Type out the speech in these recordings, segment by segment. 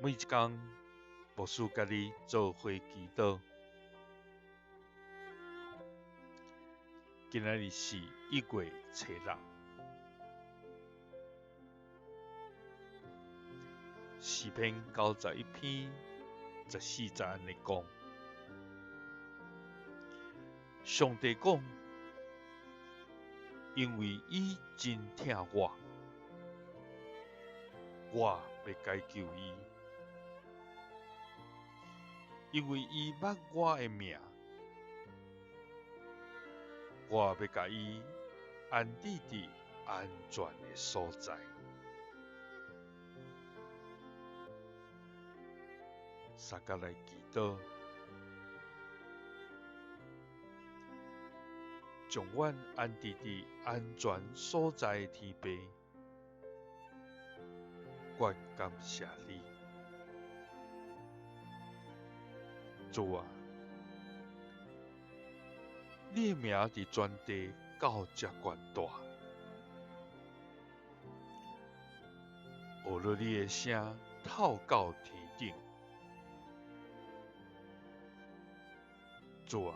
每一工，牧師佮你做伙祈禱。今仔日是1月初6，詩篇91篇14節按呢講：上帝講，因為伊真疼我，我欲解救伊，因為伊捌我的名，我欲共伊安置佇安全的所在。相佮來祈禱，將阮安置佇安全所在的天父，阮感謝你，主啊，你的名佇全地到遮懸大，學了你的聲透到天頂。主啊，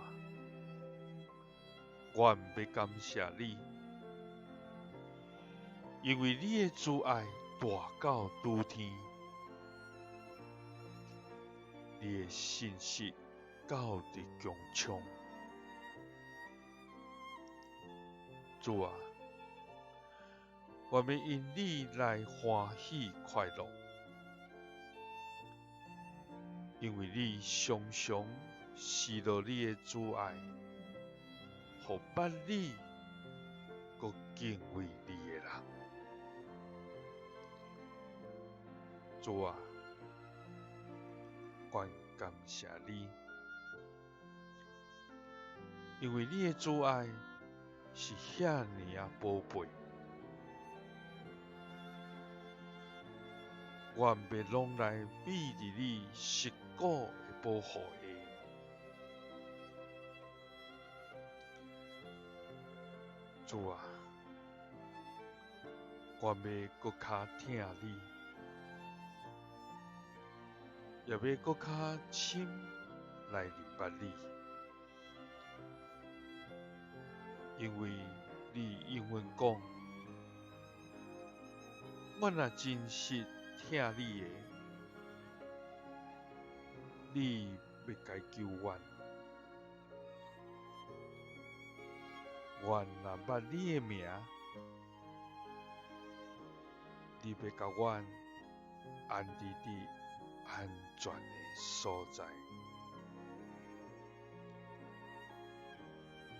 阮欲感謝你，因為你的慈愛大到諸天，你的信實到佇穹蒼。主啊，阮欲因你來歡喜快樂，因為你常常施落你的慈愛，予捌你、閣敬畏你的人。主啊，阮感謝你，因為你的慈愛是遐爾仔寶貝，阮欲攏來覕佇你實古的保護下。主啊，阮欲閣較疼你，也欲閣較深來認捌你，因為你應允講，阮若真實疼你的，你欲解救阮。阮若捌你的名，你欲共阮安置佇安全的所在。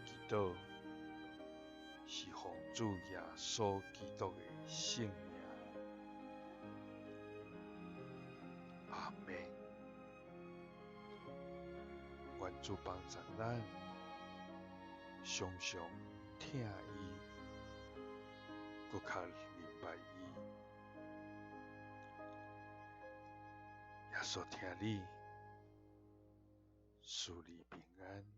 祈禱是奉主耶穌基督的聖名。阿們。願主幫助咱，常常疼伊，閣較認捌伊。耶穌疼你，賜你平安。